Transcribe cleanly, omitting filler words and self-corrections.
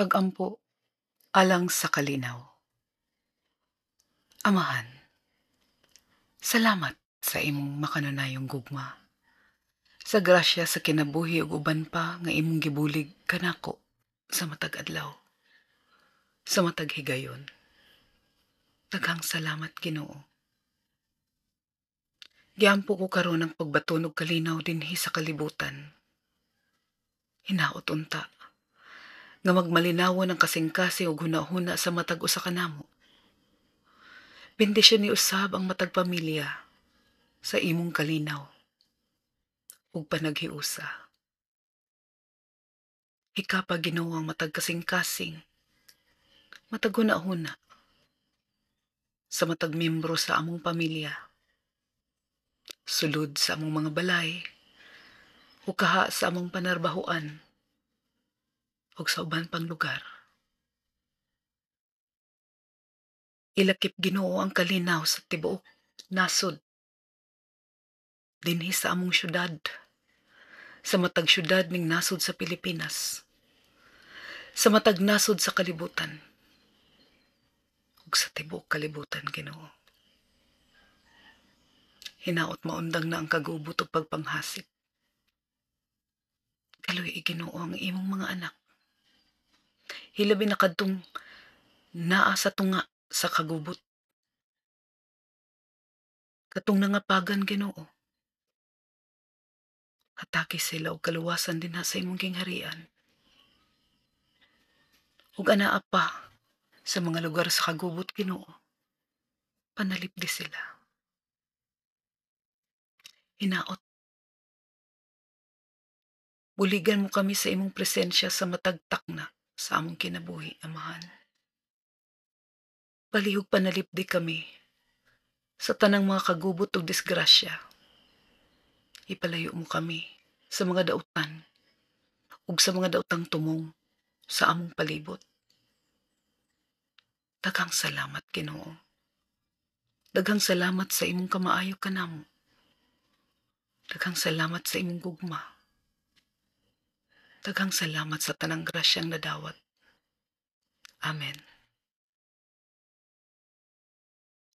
Pag-ampo alang sa kalinaw. Amahan, salamat sa imong makanunayong gugma. Sa grasya sa kinabuhi ug uban pa nga imong gibulig kanako sa matag adlaw, sa matag higayon. Daghang salamat, Ginoo. Giampo ko karon ang pagbaton og kalinaw dinhi sa kalibutan. Hinaot unta nga magmalinawon ang kasing-kasing ug hunahuna sa matag usa kanamo. Bendisyoni usab ang matag pamilya sa imong kalinaw ug panaghiusa. Hikapa, Ginoo, ang matag kasing-kasing, matag hunahuna sa matag miyembro sa among pamilya. Sulod sa among mga balay, o kaha sa among panarbahuan, ug sa uban pang lugar. Ilakip, Ginoo, ang kalinaw sa tibuok nasod dinhi sa among syudad, sa matag syudad ning nasod sa Pilipinas, sa matag nasod sa kalibutan, ug sa tibuok kalibutan, Ginoo. Hinaot maundang na ang kagubot ug pagpanghasik. Kaluy-i, Ginoo, ang imong mga anak. Hilabi na kadtong naa sa tunga sa kagubot. Katong nangapagan, Ginoo. Hatagi sila og kaluwasan dinha sa imong gingharian. Ug anaa pa sa mga lugar sa kagubot, Ginoo. Panalipdi sila. Hinaot buligan mo kami sa imong presensya sa matag takna sa among kinabuhi, Amahan. Palihog panalipdi kami sa tanang mga kagubot ug disgrasya. Ipalayo mo kami sa mga dautan ug sa mga daotang tumong sa among palibot. Daghang salamat, Ginoo. Daghang salamat sa imong kamaayo kanamo. Daghang salamat sa imong gugma. Daghang salamat sa tanang grasyang nadawat. Amen.